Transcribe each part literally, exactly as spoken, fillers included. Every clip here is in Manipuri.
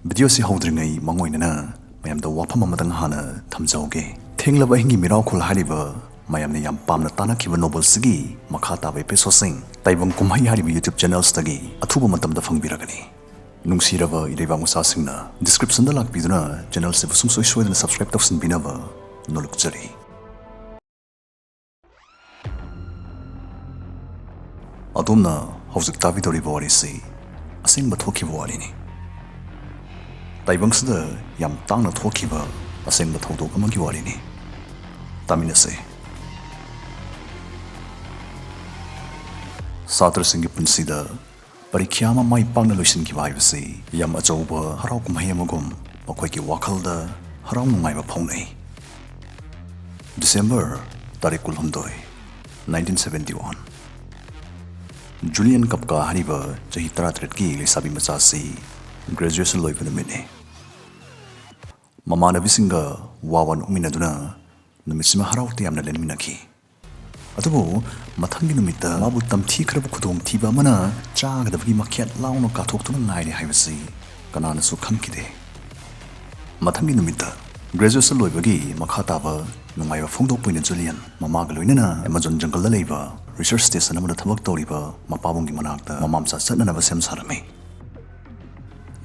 ꯚꯤꯗꯤꯑꯣꯁꯤ ꯍꯧꯗ꯭ꯔꯤꯉꯩ ꯃꯥꯡꯑꯣꯏꯅꯅ ꯃꯌꯥꯝꯗ ꯋꯥꯐꯝ ꯑꯃꯇꯪ ꯍꯥꯟꯅ ꯊꯝꯖꯍꯧꯒꯦ꯫ ꯊꯦꯡꯂꯕ ꯑꯍꯤꯡꯒꯤ ꯃꯤꯔꯥꯎꯈꯣꯜ ꯍꯥꯏꯔꯤꯕ ꯃꯌꯥꯝꯅ ꯌꯥꯝ ꯄꯥꯝꯅ ꯇꯥꯅꯈꯤꯕ ꯅꯣꯕꯦꯜꯁꯤꯒꯤ ꯃꯈꯥ ꯇꯥꯕ ꯑꯦꯄꯤꯁꯣꯗꯁꯤꯡ ꯇꯥꯏꯕꯪ ꯀꯨꯝꯍꯩ ꯍꯥꯏꯔꯤꯕ YouTube ꯆꯦꯅꯦꯜꯁꯇꯒꯤ ꯑꯊꯨꯕ ꯃꯇꯝꯗ ꯐꯪꯕꯤꯔꯒꯅꯤ꯫ ꯅꯨꯡꯁꯤꯔꯕ ꯏꯔꯩꯕꯥꯛ ꯃꯆꯥꯁꯤꯡꯅ ꯗꯤꯁꯀ꯭ꯔꯤꯞꯁꯟꯗ ꯂꯥꯛꯄꯤꯗꯨꯅ ꯆꯦꯅꯦꯜꯁꯤꯕꯨ ꯁꯨꯡꯁꯣꯏ ꯁꯣꯏꯗꯅ ꯁꯕꯁꯀ꯭ꯔꯥꯏꯕ ꯇꯧꯁꯤꯟꯕꯤꯅꯕ ꯅꯣꯜꯂꯨꯛꯆꯔꯤ꯫ ꯑꯗꯣꯝꯅ ꯍꯧꯖꯤꯛ ꯇꯥꯕꯤꯗꯧꯔꯤꯕ ꯋꯥꯔꯤꯁꯤ ꯑꯁꯦꯡꯕ ꯊꯣꯛꯈꯤꯕ ꯋꯥꯔꯤꯅꯤ꯫ ꯇꯥꯏꯕꯪꯁꯤꯗ ꯌꯥꯝ ꯇꯥꯡꯅ ꯊꯣꯛꯈꯤꯕ ꯑꯁꯦꯡꯕ ꯊꯧꯗꯣꯛ ꯑꯃꯒꯤ ꯋꯥꯔꯤꯅꯤ꯫ ꯇꯥꯃꯤꯟꯅꯁꯦ꯫ ꯁꯥꯇ꯭ꯔꯁꯤꯡꯒꯤ ꯄꯨꯟꯁꯤꯗ ꯄꯔꯤꯈ꯭ꯌꯥ ꯑꯃ ꯃꯥꯏ ꯄꯥꯛꯅ ꯂꯣꯏꯁꯤꯟꯈꯤꯕ ꯍꯥꯏꯕꯁꯤ ꯌꯥꯝ ꯑꯆꯧꯕ ꯍꯔꯥꯎ ꯀꯨꯝꯍꯩ ꯑꯃꯒꯨꯝ ꯃꯈꯣꯏꯒꯤ ꯋꯥꯈꯜꯗ ꯍꯔꯥꯎ ꯅꯨꯡꯉꯥꯏꯕ ꯐꯥꯎꯅꯩ꯫ ꯗꯤꯁꯦꯝꯕꯔ ꯇꯥꯔꯤꯛ ꯀꯨꯟꯍꯨꯝꯗꯣꯏ, nineteen seventy one꯫ ꯖꯨꯂꯤꯌꯟ ꯀꯞꯀꯥ ꯍꯥꯏꯔꯤꯕ ꯆꯍꯤ ꯇꯔꯥꯇꯔꯦꯠꯀꯤ ꯂꯩꯁꯥꯕꯤ ꯃꯆꯥ ꯑꯁꯤ ꯒ꯭ꯔꯦꯖꯨꯑꯦꯁꯟ ꯂꯣꯏꯕ ꯅꯨꯃꯤꯠꯅꯤ꯫ ꯃꯃꯥꯟꯅꯕꯤꯁꯤꯡꯒ ꯋꯥ ꯋꯥ ꯅꯣꯛꯃꯤꯟꯅꯗꯨꯅ ꯅꯨꯃꯤꯠꯁꯤꯃ ꯍꯔꯥꯎ ꯇꯌꯥꯝꯅ ꯂꯦꯟꯃꯤꯟꯅꯈꯤ꯫ ꯑꯗꯨꯕꯨ ꯃꯊꯪꯒꯤ ꯅꯨꯃꯤꯠꯇ ꯃꯥꯕꯨ ꯇꯝꯊꯤꯈ꯭ꯔꯕ ꯈꯨꯗꯣꯡꯊꯤꯕ ꯑꯃꯅ ꯆꯥꯒꯗꯕꯒꯤ ꯃꯈꯦꯠ ꯂꯥꯎꯅ ꯀꯥꯊꯣꯛꯇꯨꯅ ꯉꯥꯏꯔꯦ ꯍꯥꯏꯕꯁꯤ ꯀꯅꯥꯅꯁꯨ ꯈꯪꯈꯤꯗꯦ꯫ ꯃꯊꯪꯒꯤ ꯅꯨꯃꯤꯠꯇ ꯒ꯭ꯔꯦꯖꯨꯑꯦꯁꯟ ꯂꯣꯏꯕꯒꯤ ꯃꯈꯥ ꯇꯥꯕ ꯅꯨꯡꯉꯥꯏꯕ ꯐꯣꯡꯗꯣꯛꯄ ꯑꯣꯏꯅ ꯖꯨꯂꯤꯌꯟ ꯃꯃꯥꯒ ꯂꯣꯏꯅꯅ ꯑꯦꯃꯥꯖꯣꯟ ꯖꯪꯒꯜꯗ ꯂꯩꯕ ꯔꯤꯁꯔꯆ ꯁ꯭ꯇꯦꯁꯟ ꯑꯃꯗ ꯊꯕꯛ ꯇꯧꯔꯤꯕ ꯃꯄꯥꯕꯨꯡꯒꯤ ꯃꯅꯥꯛꯇ ꯃꯃꯥ ꯃꯆꯥ ꯆꯠꯅꯅꯕ ꯁꯦꯝ ꯁꯥꯔꯝꯃꯤ꯫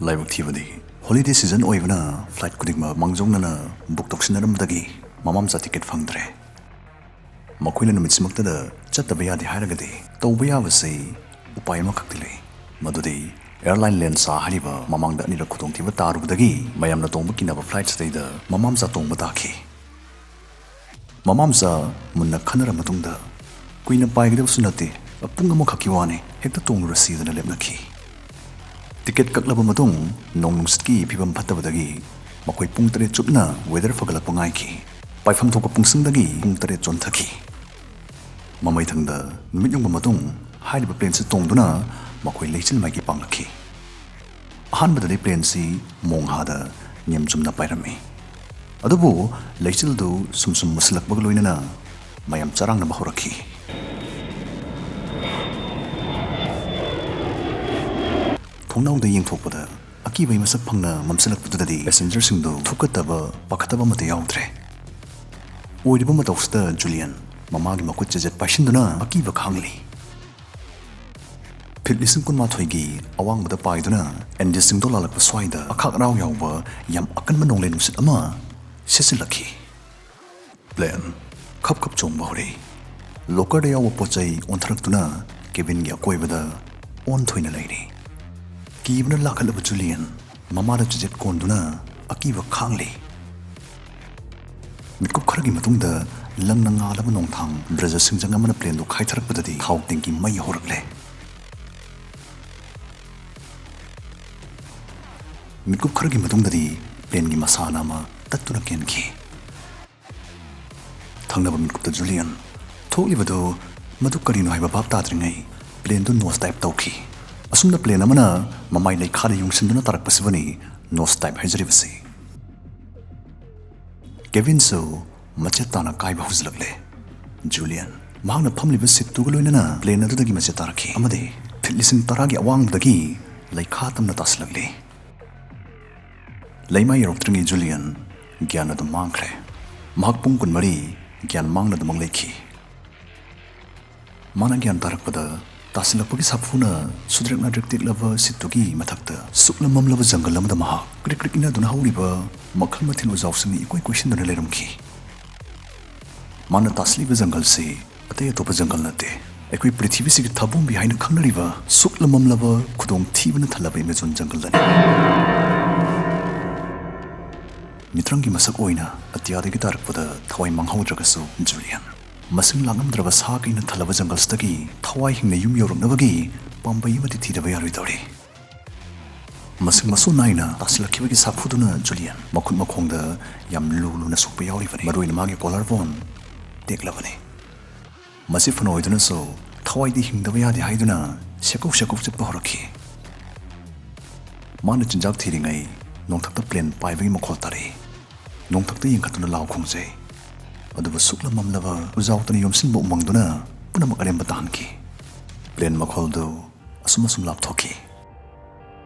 ꯂꯥꯏꯕꯛ ꯊꯤꯕꯗꯤ, ꯍꯣꯂꯤꯗꯦ ꯁꯤꯖꯟ ꯑꯣꯏꯕꯅ ꯐ꯭ꯂꯥꯏꯠ ꯈꯨꯗꯤꯡꯃꯛ ꯃꯥꯡꯖꯧꯅꯅ ꯕꯨꯛ ꯇꯧꯁꯤꯟꯅꯔꯝꯕꯗꯒꯤ ꯃꯃꯥ ꯃꯆꯥ ꯇꯤꯀꯦꯠ ꯐꯪꯗ꯭ꯔꯦ꯫ ꯃꯈꯣꯏꯅ ꯅꯨꯃꯤꯠꯁꯤꯃꯛꯇꯗ ꯆꯠꯇꯕ ꯌꯥꯗꯦ ꯍꯥꯏꯔꯒꯗꯤ ꯇꯧꯕ ꯌꯥꯕꯁꯤ ꯎꯄꯥꯏ ꯑꯃꯈꯛꯇꯤ ꯂꯩ, ꯃꯗꯨꯗꯤ ꯑꯦꯌꯔꯂꯥꯏꯟ ꯂꯦꯟꯁꯥ ꯍꯥꯏꯔꯤꯕ ꯃꯃꯥꯡꯗ ꯑꯅꯤꯔꯛ ꯈꯨꯗꯣꯡꯊꯤꯕ ꯇꯥꯔꯨꯕꯗꯒꯤ ꯃꯌꯥꯝꯅ ꯇꯣꯡꯕ ꯀꯤꯅꯕ ꯐ꯭ꯂꯥꯏꯠꯁꯤꯗꯩꯗ ꯃꯃꯥ ꯃꯆꯥ ꯇꯣꯡꯕ ꯇꯥꯈꯤ꯫ ꯃꯃꯥ ꯃꯆꯥ ꯃꯨꯟꯅ ꯈꯟꯅꯔ ꯃꯇꯨꯡꯗ, "ꯀꯨꯏꯅ ꯄꯥꯏꯒꯗꯕꯁꯨ ꯅꯠꯇꯦ, ꯄꯨꯡ ꯑꯃꯈꯛꯀꯤ ꯋꯥꯅꯤ, ꯍꯦꯛꯇ ꯇꯣꯡꯂꯨꯔꯁꯤꯗꯅ" ꯂꯦꯞꯅꯈꯤ꯫ ꯇꯤꯀꯦꯠ ꯀꯛꯂꯕ ꯃꯇꯨꯡ ꯅꯣꯡ ꯅꯨꯡꯁꯤꯠꯀꯤ ꯐꯤꯕꯝ ꯐꯠꯇꯕꯗꯒꯤ ꯃꯈꯣꯏ ꯄꯨꯡ ꯇꯔꯦꯠ ꯆꯨꯞꯅ ꯋꯦꯗꯔ ꯐꯒꯠꯂꯛꯄ ꯉꯥꯏꯈꯤ꯫ ꯄꯥꯏꯐꯝ ꯊꯣꯛꯄ ꯄꯨꯡꯁꯤꯡꯗꯒꯤ ꯄꯨꯡ ꯇꯔꯦꯠ ꯆꯣꯟꯊꯈꯤ꯫ ꯃꯃꯩꯊꯪꯗ ꯅꯨꯃꯤꯠ ꯌꯨꯡꯕ ꯃꯇꯨꯡ ꯍꯥꯏꯔꯤꯕ ꯄ꯭ꯂꯦꯟꯁꯤ ꯇꯣꯡꯗꯨꯅ ꯃꯈꯣꯏ ꯂꯩꯆꯤꯜ ꯃꯥꯏꯀꯩ ꯄꯥꯡꯂꯛꯈꯤ꯫ ꯑꯍꯥꯟꯕꯗꯗꯤ ꯄ꯭ꯂꯦꯟꯁꯤ ꯃꯣꯡꯍꯥꯗ ꯅꯤꯌꯝ ꯆꯨꯝꯅ ꯄꯥꯏꯔꯝꯃꯤ, ꯑꯗꯨꯕꯨ ꯂꯩꯆꯤꯜꯗꯨ ꯁꯨꯝ ꯁꯨꯝ ꯃꯨꯁꯤꯜꯂꯛꯄꯒ ꯂꯣꯏꯅꯅ ꯃꯌꯥꯝ ꯆꯔꯥꯡꯅꯕ ꯍꯧꯔꯛꯈꯤ꯫ ꯊꯣꯡꯅꯥꯎꯗ ꯌꯦꯡꯊꯣꯛꯄꯗ ꯑꯀꯤꯕꯒꯤ ꯃꯁꯛ ꯐꯪꯅ ꯃꯝꯁꯤꯜꯂꯛꯄꯗꯨꯗꯗꯤ passengerꯁꯤꯡꯗꯨ ꯊꯨꯛꯀꯠꯇꯕ, ꯄꯥꯈꯠꯇꯕ ꯑꯃꯠꯇ ꯌꯥꯎꯗ꯭ꯔꯦ꯫ ꯑꯣꯏꯔꯤꯕ ꯃꯇꯧꯁꯤꯗ ꯖꯨꯂꯤꯌꯟ ꯃꯃꯥꯒꯤ ꯃꯈꯨꯠ ꯆꯦꯖꯦꯠ ꯄꯥꯏꯁꯤꯟꯗꯨꯅ ꯑꯀꯤꯕ ꯈꯥꯡꯂꯤ꯫ ꯐꯤꯠ ꯂꯤꯁꯤꯡ ꯀꯨꯟꯃꯥꯊꯣꯏꯒꯤ ꯑꯋꯥꯡꯕꯗ ꯄꯥꯏꯗꯨꯅ ꯑꯦꯟꯗꯤꯁꯁꯤꯡꯗꯣ ꯂꯥꯜꯂꯛꯄ ꯁ꯭ꯋꯥꯏꯗ ꯑꯈꯥꯛ ꯑꯔꯥꯎ ꯌꯥꯎꯕ ꯌꯥꯝ ꯑꯀꯟꯕ ꯅꯣꯡꯂꯩ ꯅꯨꯡꯁꯤꯠ ꯑꯃ ꯁꯤꯠꯆꯤꯜꯂꯛꯈꯤ꯫ ꯄ꯭ꯂꯦꯟ ꯈꯞ ꯈꯞ ꯆꯣꯡꯕ ꯍꯧꯔꯛꯏ꯫ ꯂꯣꯀꯔꯗ ꯌꯥꯎꯕ ꯄꯣꯠ ꯆꯩ ꯑꯣꯟꯊꯔꯛꯇꯨꯅ ꯀꯦꯕꯤꯟꯒꯤ ꯑꯀꯣꯏꯕꯗ ꯑꯣꯟꯊꯣꯏꯅ ꯂꯩꯔꯤ꯫ ꯀꯤꯕꯅ ꯂꯥꯈꯠꯂꯕ ꯖꯨꯂꯤꯌꯟ ꯃꯃꯥꯗ ꯆꯤꯖꯦꯠ ꯀꯣꯟꯗꯨꯅ ꯑꯀꯤꯕ ꯈꯥꯡꯂꯤ꯫ ꯃꯤꯠꯀꯨꯞ ꯈꯔꯒꯤ ꯃꯇꯨꯡꯗ ꯂꯪꯅ ꯉꯥꯜꯂꯕ ꯅꯣꯡꯊꯥꯡ ꯕ꯭ꯔꯖ ꯁꯤꯡꯖꯪ ꯑꯃꯅ ꯄ꯭ꯂꯦꯟꯗꯨ ꯈꯥꯏꯊꯔꯛꯄꯗꯗꯤ ꯊꯥꯎ ꯇꯦꯡꯀꯤ ꯃꯩ ꯍꯧꯔꯛꯂꯦ꯫ ꯃꯤꯠꯀꯨꯞ ꯈꯔꯒꯤ ꯃꯇꯨꯡꯗꯗꯤ ꯄ꯭ꯂꯦꯟꯒꯤ ꯃꯁꯥꯟꯅ ꯑꯃ ꯇꯠꯇꯨꯅ ꯀꯦꯟꯈꯤ꯫ ꯊꯪꯅꯕ ꯃꯤꯠꯀꯨꯞꯇ ꯖꯨꯂꯤꯌꯟ ꯊꯣꯛꯂꯤꯕꯗꯨ ꯃꯗꯨ ꯀꯔꯤꯅꯣ ꯍꯥꯏꯕ ꯚꯥꯞ ꯇꯥꯗ꯭ꯔꯤꯉꯩ ꯄ꯭ꯂꯦꯟꯗꯨ ꯅꯣꯁ ꯗꯥꯏꯞ ꯇꯧꯈꯤ꯫ ꯑꯁꯨꯝꯅ ꯄ꯭ꯂꯦꯟ ꯑꯃꯅ ꯃꯃꯥꯏ ꯂꯩꯈꯥꯗ ꯌꯨꯡꯁꯤꯟꯗꯨꯅ ꯇꯥꯔꯛꯄꯁꯤꯕꯨꯅꯤ ꯅꯣꯁ ꯗꯥꯏꯞ ꯍꯥꯏꯖꯔꯤꯕꯁꯤ꯫ ꯀꯦꯕꯤꯟꯁꯨ ꯃꯆꯦꯠ ꯇꯥꯅ ꯀꯥꯏꯕ ꯍꯧꯖꯤꯜꯂꯛꯂꯦ꯫ ꯖꯨꯂꯤꯌꯟ ꯃꯍꯥꯛꯅ ꯐꯝꯂꯤꯕ ꯁꯤꯠꯇꯨꯒ ꯂꯣꯏꯅꯅ ꯄ꯭ꯂꯦꯟ ꯑꯗꯨꯗꯒꯤ ꯃꯆꯦꯠ ꯇꯥꯔꯛꯈꯤ ꯑꯃꯗꯤ ꯐꯤꯠ ꯂꯤꯁꯤꯡ ꯇꯔꯥꯒꯤ ꯑꯋꯥꯡꯕꯗꯒꯤ ꯂꯩꯈꯥ ꯇꯝꯅ ꯇꯥꯁꯤꯜꯂꯛꯂꯤ꯫ ꯂꯩꯃꯥꯏ ꯌꯧꯔꯛꯇ꯭ꯔꯤꯉꯩ ꯖꯨꯂꯤꯌꯟ ꯒ꯭ꯌꯥꯟ ꯑꯗꯨꯝ ꯃꯥꯡꯈ꯭ꯔꯦ꯫ ꯃꯍꯥꯛ ꯄꯨꯡ ꯀꯨꯟꯃꯔꯤ ꯒ꯭ꯌꯥꯟ ꯃꯥꯡꯅꯗꯨꯃꯛ ꯂꯩꯈꯤ꯫ ꯃꯥꯅ ꯒ꯭ꯌꯥꯟ ꯇꯥꯔꯛꯄꯗ ꯇꯥꯁꯤꯜꯂꯛꯄꯒꯤ ꯁꯥꯐꯨꯅ ꯁꯨꯗ꯭ꯔꯦꯛ ꯅꯥꯗ꯭ꯔꯦꯛ ꯇꯦꯛꯂꯕ ꯁꯤꯠꯇꯨꯒꯤ ꯃꯊꯛꯇ ꯁꯨꯛꯂꯝ ꯃꯝꯂꯕ ꯖꯪꯒꯜ ꯑꯃꯗ ꯃꯍꯥꯛ ꯀ꯭ꯔꯤꯛ ꯀ꯭ꯔꯤꯛ ꯏꯟꯅꯗꯨꯅ ꯍꯧꯔꯤꯕ ꯃꯈꯜ ꯃꯊꯦꯜ ꯎꯖꯥꯎꯁꯤꯡꯅ ꯏꯀꯣꯏ ꯀꯣꯏꯁꯤꯟꯗꯨꯅ ꯂꯩꯔꯝꯈꯤ꯫ ꯃꯥꯅ ꯇꯥꯁꯤꯜꯂꯤꯕ ꯖꯪꯒꯜꯁꯤ ꯑꯇꯩ ꯑꯇꯣꯞꯄ ꯖꯪꯒꯜ ꯅꯠꯇꯦ, ꯑꯩꯈꯣꯏ ꯄ꯭ꯔꯤꯊꯤꯕꯤꯁꯤꯒꯤ ꯊꯥꯕꯣꯡꯕꯤ ꯍꯥꯏꯅ ꯈꯪꯅꯔꯤꯕ ꯁꯨꯛꯂꯝ ꯃꯝꯂꯕ ꯈꯨꯗꯣꯡ ꯊꯤꯕꯅ ꯊꯜꯂꯕ ꯑꯦꯃꯦꯖꯣꯟ ꯖꯪꯒꯜꯗꯅꯤ꯫ ꯃꯤꯇ꯭ꯔꯪꯒꯤ ꯃꯁꯛ ꯑꯣꯏꯅ ꯑꯇꯤꯌꯥꯗꯒꯤ ꯇꯥꯔꯛꯄꯗ ꯊꯋꯥꯏ ꯃꯥꯡꯍꯧꯗ꯭ꯔꯒꯁꯨ ꯖꯨꯂꯤꯌꯟ ꯃꯁꯤꯡ ꯂꯥꯛꯉꯝꯗ꯭ꯔꯕ ꯁꯥ ꯀꯩꯅ ꯊꯜꯂꯕ ꯖꯪꯒꯜꯁꯤꯗꯒꯤ ꯊꯋꯥꯏ ꯍꯤꯡꯅ ꯌꯨꯝ ꯌꯧꯔꯛꯅꯕꯒꯤ ꯄꯥꯝꯕꯩ ꯑꯃꯗꯤ ꯊꯤꯗꯕ ꯌꯥꯔꯣꯏꯗꯧꯔꯤ꯫ ꯃꯁꯤꯡ ꯃꯁꯨ ꯅꯥꯏꯅ ꯇꯥꯁꯤꯜꯂꯛꯈꯤꯕꯒꯤ ꯁꯥꯐꯨꯗꯨꯅ ꯖꯨꯂꯤꯌꯟ ꯃꯈꯨꯠ ꯃꯈꯣꯡꯗ ꯌꯥꯝ ꯂꯨ ꯂꯨꯅ ꯁꯣꯛꯄ ꯌꯥꯎꯔꯤꯕꯅꯤ, ꯃꯔꯨꯑꯣꯏꯅ ꯃꯥꯒꯤ ꯀꯣꯂꯔ ꯕꯣꯟ ꯇꯦꯛꯂꯕꯅꯤ꯫ ꯃꯁꯤ ꯐꯅ ꯑꯣꯏꯗꯨꯅꯁꯨ ꯊꯋꯥꯏꯗꯤ ꯍꯤꯡꯗꯕ ꯌꯥꯗꯦ ꯍꯥꯏꯗꯨꯅ ꯁꯦꯀꯧ ꯁꯦꯀꯧ ꯆꯠꯄ ꯍꯧꯔꯛꯈꯤ꯫ ꯃꯥꯅ ꯆꯤꯟꯖꯥꯛ ꯊꯤꯔꯤꯉꯩ ꯅꯣꯡꯊꯛꯇ ꯄ꯭ꯂꯦꯟ ꯄꯥꯏꯕꯒꯤ ꯃꯈꯣꯜ ꯇꯥꯔꯛꯏ꯫ ꯅꯣꯡꯊꯛꯇ ꯌꯦꯡꯈꯠꯇꯨꯅ ꯂꯥꯎ ꯈꯣꯡꯖꯩ꯫ ꯑꯗꯨꯕꯨ ꯁꯨꯛꯂꯝ ꯃꯝꯂꯕ ꯎꯖꯥꯎꯇꯅ ꯌꯣꯝꯁꯤꯟꯕ ꯎꯃꯪꯗꯨꯅ ꯄꯨꯝꯅꯃꯛ ꯑꯔꯦꯝꯕ ꯇꯥꯍꯟꯈꯤ꯫ ꯄ꯭ꯂꯦꯟ ꯃꯈꯣꯜꯗꯨ ꯑꯁꯨꯝ ꯑꯁꯨꯝ ꯂꯥꯞꯊꯣꯛꯈꯤ꯫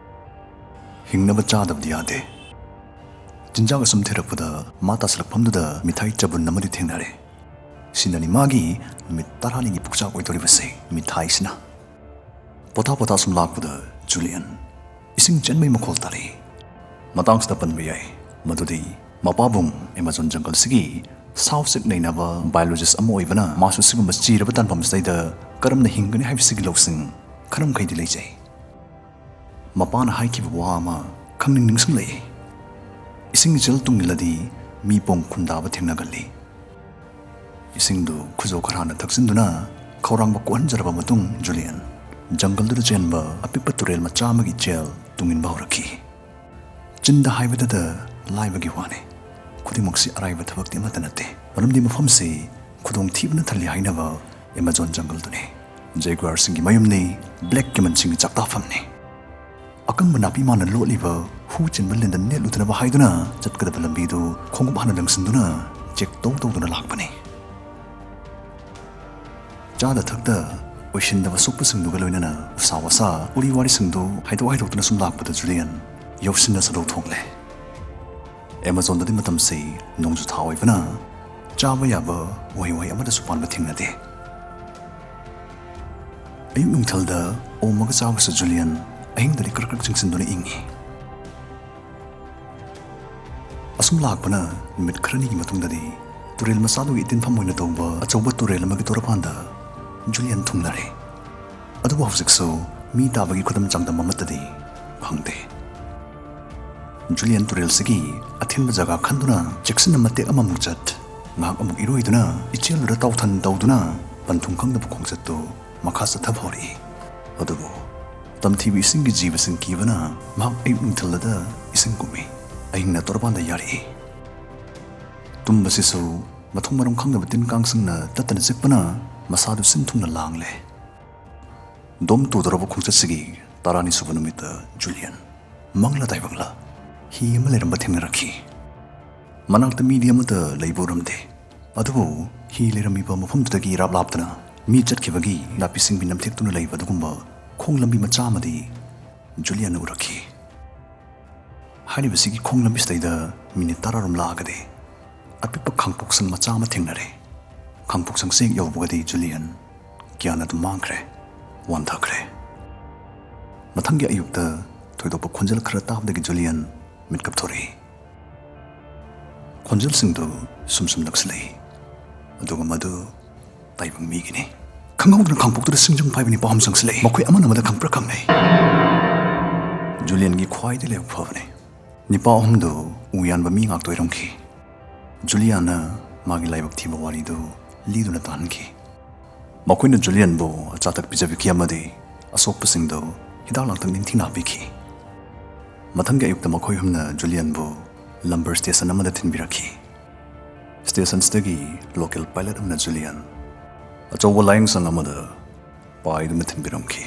ꯍꯤꯡꯅꯕ ꯆꯥꯗꯕꯗꯤ ꯌꯥꯗꯦ꯫ ꯆꯤꯟꯖꯥꯛ ꯑꯁꯨꯝ ꯊꯤꯔꯛꯄꯗ ꯃꯥ ꯇꯥꯁꯤꯜꯂꯛꯐꯝꯗꯨꯗ ꯃꯤꯊꯥꯏ ꯆꯕꯨꯟ ꯑꯃꯗꯤ ꯊꯦꯡꯅꯔꯦ꯫ ꯁꯤꯅꯅꯤ ꯃꯥꯒꯤ ꯅꯨꯃꯤꯠ ꯇꯔꯥꯅꯤꯒꯤ ꯄꯨꯛꯆꯥꯛ ꯑꯣꯏꯗꯧꯔꯤꯕꯁꯦ, ꯃꯤꯊꯥꯏꯁꯤꯅ꯫ ꯄꯣꯊꯥ ꯄꯣꯊꯥ ꯁꯨꯝ ꯂꯥꯛꯄꯗ ꯖꯨꯂꯤꯌꯟ ꯏꯁꯤꯡ ꯆꯦꯟꯕꯒꯤ ꯃꯈꯣꯜ ꯇꯥꯔꯛꯏ꯫ ꯃꯇꯥꯡꯁꯤꯗ ꯄꯟꯕ ꯌꯥꯏ ꯃꯗꯨꯗꯤ ꯃꯄꯥꯕꯨꯡ ꯑꯦꯃꯥꯖꯣꯟ ꯖꯪꯒꯜꯁꯤꯒꯤ ꯁꯥ ꯎꯆꯦꯛ ꯅꯩꯅꯕ ꯕꯥꯏꯑꯣꯂꯣꯖꯤꯁ ꯑꯃ ꯑꯣꯏꯕꯅ, ꯃꯥꯁꯨ ꯁꯤꯒꯨꯝꯕ ꯆꯤꯔꯕ ꯇꯥꯟꯐꯝꯁꯤꯗꯩꯗ ꯀꯔꯝꯅ ꯍꯤꯡꯒꯅꯤ ꯍꯥꯏꯕꯁꯤꯒꯤ ꯂꯧꯁꯤꯡ ꯈꯔ ꯃꯈꯩꯗꯤ ꯂꯩꯖꯩ꯫ ꯃꯄꯥꯅ ꯍꯥꯏꯈꯤꯕ ꯋꯥ ꯑꯃ ꯈꯪꯅꯤꯡ ꯅꯤꯡꯁꯤꯡꯂꯛꯏ꯫ ꯏꯁꯤꯡ ꯏꯆꯦꯜ ꯇꯨꯡꯏꯜꯂꯗꯤ ꯃꯤ ꯄꯣꯡ ꯈꯨꯟꯗꯥꯕ ꯊꯦꯡꯅꯒꯜꯂꯤ꯫ ꯏꯁꯤꯡꯗꯨ ꯈꯨꯖꯧ ꯈꯔꯥꯅ ꯊꯛꯆꯤꯟꯗꯨꯅ ꯈꯧꯔꯥꯡꯕ ꯀꯣꯛꯍꯟꯖꯔꯕ ꯃꯇꯨꯡ, ꯖꯨꯂꯤꯌꯟ ꯖꯪꯒꯜꯗꯨꯗ ꯆꯦꯟꯕ ꯑꯄꯤꯛꯄ ꯇꯨꯔꯦꯜ ꯃꯆꯥ ꯑꯃꯒꯤ ꯏꯆꯦꯜ ꯇꯨꯡꯏꯟꯕ ꯍꯧꯔꯛꯈꯤ꯫ ꯆꯤꯟꯗ ꯍꯥꯏꯕꯗꯗ ꯂꯥꯏꯕꯒꯤ ꯋꯥꯅꯤ, ꯈꯨꯗꯤꯡꯃꯛꯁꯤ ꯑꯔꯥꯏꯕ ꯊꯕꯛꯇꯤ ꯑꯃꯠꯇ ꯅꯠꯇꯦ꯫ ꯃꯔꯝꯗꯤ ꯃꯐꯝꯁꯤ ꯈꯨꯗꯣꯡꯊꯤꯕꯅ ꯊꯜꯂꯤ ꯍꯥꯏꯅꯕ ꯑꯦꯃꯥꯖꯣꯟ ꯖꯪꯒꯜꯗꯨꯅꯤ꯫ ꯖꯦꯒ꯭ꯋꯥꯔꯁꯤꯡꯒꯤ ꯃꯌꯨꯝꯅꯤ, ꯕ꯭ꯂꯦꯛ ꯀꯦꯃꯟꯁꯤꯡꯒꯤ ꯆꯥꯛꯇꯥꯐꯝꯅꯤ꯫ ꯑꯀꯪꯕ ꯅꯥꯄꯤ ꯃꯥꯅ ꯂꯣꯠꯂꯤꯕ ꯍꯨ ꯆꯦꯟꯕ ꯂꯤꯟꯗ ꯅꯦꯠꯂꯨꯗꯅꯕ ꯍꯥꯏꯗꯨꯅ ꯆꯠꯀꯗꯕ ꯂꯝꯕꯤꯗꯨ ꯈꯣꯡꯎꯞ ꯍꯥꯟꯅ ꯂꯪꯁꯤꯟꯗꯨꯅ ꯆꯦꯛ ꯇꯧ ꯇꯧꯗꯨꯅ ꯂꯥꯛꯄꯅꯤ꯫ ꯆꯥꯗ ꯊꯛꯇ ꯑꯣꯏꯁꯤꯟꯗꯕ ꯁꯣꯛꯄꯁꯤꯡꯗꯨꯒ ꯂꯣꯏꯅꯅ ꯎꯁꯥ ꯋꯥꯁꯥ, ꯎꯔꯤ ꯋꯥꯔꯤꯁꯤꯡꯗꯨ ꯍꯥꯏꯗꯣꯛ ꯍꯥꯏꯗꯣꯛꯇꯨꯅ ꯁꯨꯝ ꯂꯥꯛꯄꯗ ꯖꯨꯂꯤꯌꯟ ꯌꯧꯁꯤꯟꯅ ꯁꯥꯗꯧ ꯊꯣꯛꯂꯦ꯫ ꯑꯦꯃꯥꯖꯣꯟꯗꯗꯤ ꯃꯇꯝꯁꯤ ꯅꯣꯡꯖꯨ ꯊꯥ ꯑꯣꯏꯕꯅ ꯆꯥꯕ ꯌꯥꯕ ꯎꯍꯩ ꯋꯥꯍꯩ ꯑꯃꯠꯇꯁꯨ ꯄꯥꯟꯕ ꯊꯦꯡꯅꯗꯦ꯫ ꯑꯌꯨꯛ ꯅꯨꯡꯊꯤꯜꯗ ꯑꯣꯝꯃꯒ ꯆꯥꯕꯁꯨ ꯖꯨꯂꯤꯌꯟ ꯑꯍꯤꯡꯗꯗꯤ ꯀ꯭ꯔꯛ ꯀ꯭ꯔꯛ ꯆꯤꯡꯁꯤꯟꯗꯨꯅ ꯏꯪꯉꯤ꯫ ꯑꯁꯨꯝ ꯂꯥꯛꯄꯅ ꯅꯨꯃꯤꯠ ꯈꯔꯅꯤꯒꯤ ꯃꯇꯨꯡꯗꯗꯤ ꯇꯨꯔꯦꯜ ꯃꯆꯥꯗꯨꯒꯤ ꯏꯇꯤꯟꯐꯝ ꯑꯣꯏꯅ ꯇꯧꯕ ꯑꯆꯧꯕ ꯇꯨꯔꯦꯜ ꯑꯃꯒꯤ ꯇꯣꯔꯕꯥꯟꯗ ꯖꯨꯂꯤꯌꯟ ꯊꯨꯡꯂꯔꯦ꯫ ꯑꯗꯨꯕꯨ ꯍꯧꯖꯤꯛꯁꯨ ꯃꯤ ꯇꯥꯕꯒꯤ ꯈꯨꯗꯝ ꯆꯥꯡꯗꯝ ꯑꯃꯠꯇꯗꯤ ꯐꯪꯗꯦ꯫ ꯖꯨꯂꯤꯌꯟ ꯇꯨꯔꯦꯜꯁꯤꯒꯤ ꯑꯊꯤꯟꯕ ꯖꯒꯥ ꯈꯟꯗꯨꯅ ꯆꯦꯛꯁꯤꯟꯅ ꯃꯇꯦꯛ ꯑꯃꯃꯨꯛ ꯆꯠ, ꯉꯥꯏꯍꯥꯛ ꯑꯃꯨꯛ ꯏꯔꯣꯏꯗꯨꯅ ꯏꯆꯦꯜꯗꯨꯗ ꯇꯥꯎꯊꯟ ꯇꯧꯗꯨꯅ ꯄꯟꯊꯨꯡ ꯈꯪꯗꯕ ꯈꯣꯡꯆꯠꯇꯨ ꯃꯈꯥ ꯆꯠꯊꯕ ꯍꯧꯔꯛꯏ꯫ ꯑꯗꯨꯕꯨ ꯇꯝꯊꯤꯕ ꯏꯁꯤꯡꯒꯤ ꯖꯤꯕꯁꯤꯡ ꯀꯤꯕꯅ ꯃꯍꯥꯛ ꯑꯌꯨꯛ ꯅꯨꯡꯊꯤꯜꯗ ꯏꯁꯤꯡ ꯀꯨꯝꯃꯤ, ꯑꯍꯤꯡꯅ ꯇꯣꯔꯕꯥꯟꯗ ꯌꯥꯔꯛꯏ꯫ ꯇꯨꯝꯕꯁꯤꯁꯨ ꯃꯊꯣꯡ ꯃꯔꯝ ꯈꯪꯗꯕ ꯇꯤꯟ ꯀꯥꯡꯁꯤꯡꯅ ꯇꯠꯇꯅ ꯆꯤꯛꯄꯅ ꯃꯁꯥꯗꯨ ꯁꯤꯟ ꯊꯨꯡꯅ ꯂꯥꯡꯂꯦ꯫ ꯗꯣꯝ ꯇꯨꯗꯧꯔꯕ ꯈꯣꯡꯆꯠꯁꯤꯒꯤ ꯇꯔꯥꯅꯤ ꯁꯨꯕ ꯅꯨꯃꯤꯠꯇ ꯖꯨꯂꯤꯌꯟ ꯃꯪꯂ ꯇꯥꯏꯕꯪꯂ ꯍꯤ ꯑꯃ ꯂꯩꯔꯝꯕ ꯊꯦꯡꯅꯔꯛꯈꯤ꯫ ꯃꯅꯥꯛꯇ ꯃꯤꯗꯤ ꯑꯃꯠꯇ ꯂꯩꯕ ꯎꯔꯝꯗꯦ꯫ ꯑꯗꯨꯕꯨ ꯍꯤ ꯂꯩꯔꯝꯃꯤꯕ ꯃꯐꯝꯗꯨꯗꯒꯤ ꯏꯔꯥꯞ ꯂꯥꯞꯇꯅ ꯃꯤ ꯆꯠꯈꯤꯕꯒꯤ ꯅꯥꯄꯤ ꯁꯤꯡꯕꯤ ꯅꯝꯊꯦꯛꯇꯨꯅ ꯂꯩꯕ ꯑꯗꯨꯒꯨꯝꯕ ꯈꯣꯡ ꯂꯝꯕꯤ ꯃꯆꯥ ꯑꯃꯗꯤ ꯖꯨꯂꯤꯌꯟꯅ ꯎꯔꯛꯈꯤ꯫ ꯍꯥꯏꯔꯤꯕꯁꯤꯒꯤ ꯈꯣꯡ ꯂꯝꯕꯤꯁꯤꯗꯩꯗ ꯃꯤꯅꯤꯠ ꯇꯔꯥꯔꯣꯝ ꯂꯥꯛꯑꯒꯗꯤ ꯑꯄꯤꯛꯄ ꯈꯥꯡꯄꯣꯛꯁꯪ ꯃꯆꯥ ꯑꯃ ꯊꯦꯡꯅꯔꯦ꯫ ꯈꯥꯡꯄꯣꯛꯁꯪꯁꯦ ꯍꯦꯛ ꯌꯧꯕꯒꯗꯤ ꯖꯨꯂꯤꯌꯟ ꯒ꯭ꯌꯥꯟ ꯑꯗꯨꯝ ꯃꯥꯡꯈ꯭ꯔꯦ, ꯋꯥꯟꯊꯈ꯭ꯔꯦ꯫ ꯃꯊꯪꯒꯤ ꯑꯌꯨꯛꯇ ꯊꯣꯏꯗꯣꯛꯄ ꯈꯣꯟꯖꯦꯜ ꯈꯔ ꯇꯥꯕꯗꯒꯤ ꯖꯨꯂꯤꯌꯟ ꯃꯤꯠꯀꯞ ꯊꯣꯔꯛꯏ꯫ ꯈꯣꯟꯖꯦꯜꯁꯤꯡꯗꯨ ꯁꯨꯝ ꯁꯨꯝ ꯅꯛꯁꯤꯜꯂꯛꯏ, ꯑꯗꯨꯒ ꯃꯗꯨ ꯇꯥꯏꯕꯪ ꯃꯤꯒꯤꯅꯤ꯫ ꯈꯪꯍꯧꯗꯅ ꯈꯥꯡꯄꯣꯛꯇꯨꯗ ꯁꯤꯡꯖꯪ ꯄꯥꯏꯕ ꯅꯤꯄꯥ ꯑꯍꯨꯝ ꯆꯪꯁꯤꯜꯂꯛꯏ꯫ ꯃꯈꯣꯏ ꯑꯃꯅ ꯑꯃꯗ ꯈꯪꯄ꯭ꯔ ꯈꯪꯅꯩ꯫ ꯖꯨꯂꯤꯌꯟꯒꯤ ꯈ꯭ꯋꯥꯏꯗꯒꯤ ꯂꯥꯏꯕꯛ ꯐꯕꯅꯤ꯫ ꯅꯤꯄꯥ ꯑꯍꯨꯝꯗꯨ ꯎ ꯌꯥꯟꯕ ꯃꯤ ꯉꯥꯛꯇ ꯑꯣꯏꯔꯝꯈꯤ꯫ ꯖꯨꯂꯤꯌꯥꯟꯅ ꯃꯥꯒꯤ ꯂꯥꯏꯕꯛ ꯊꯤꯕ ꯋꯥꯔꯤꯗꯨ ꯂꯤꯗꯨꯅ ꯇꯥꯍꯟꯈꯤ꯫ ꯃꯈꯣꯏꯅ ꯖꯨꯂꯤꯌꯟꯕꯨ ꯑꯆꯥꯊꯛ ꯄꯤꯖꯕꯤꯈꯤ ꯑꯃꯗꯤ ꯑꯁꯣꯛꯄꯁꯤꯡꯗꯨ ꯍꯤꯗꯥꯛ ꯂꯥꯡꯊꯛ ꯅꯤꯡꯊꯤꯅ ꯍꯥꯞꯄꯤꯈꯤ꯫ ꯃꯊꯪꯒꯤ ꯑꯌꯨꯛꯇ ꯃꯈꯣꯏ ꯑꯍꯨꯝꯅ ꯖꯨꯂꯤꯌꯟꯕꯨ ꯂꯝꯕꯔ ꯁ꯭ꯇꯦꯁꯟ ꯑꯃꯗ ꯊꯤꯟꯕꯤꯔꯛꯈꯤ꯫ ꯁ꯭ꯇꯦꯁꯟꯁꯤꯗꯒꯤ ꯂꯣꯀꯦꯜ ꯄꯥꯏꯂꯠ ꯑꯃꯅ ꯖꯨꯂꯤꯌꯟ ꯑꯆꯧꯕ ꯂꯥꯏꯌꯦꯡꯁꯪ ꯑꯃꯗ ꯄꯥꯏꯗꯨꯅ ꯊꯤꯟꯕꯤꯔꯝꯈꯤ꯫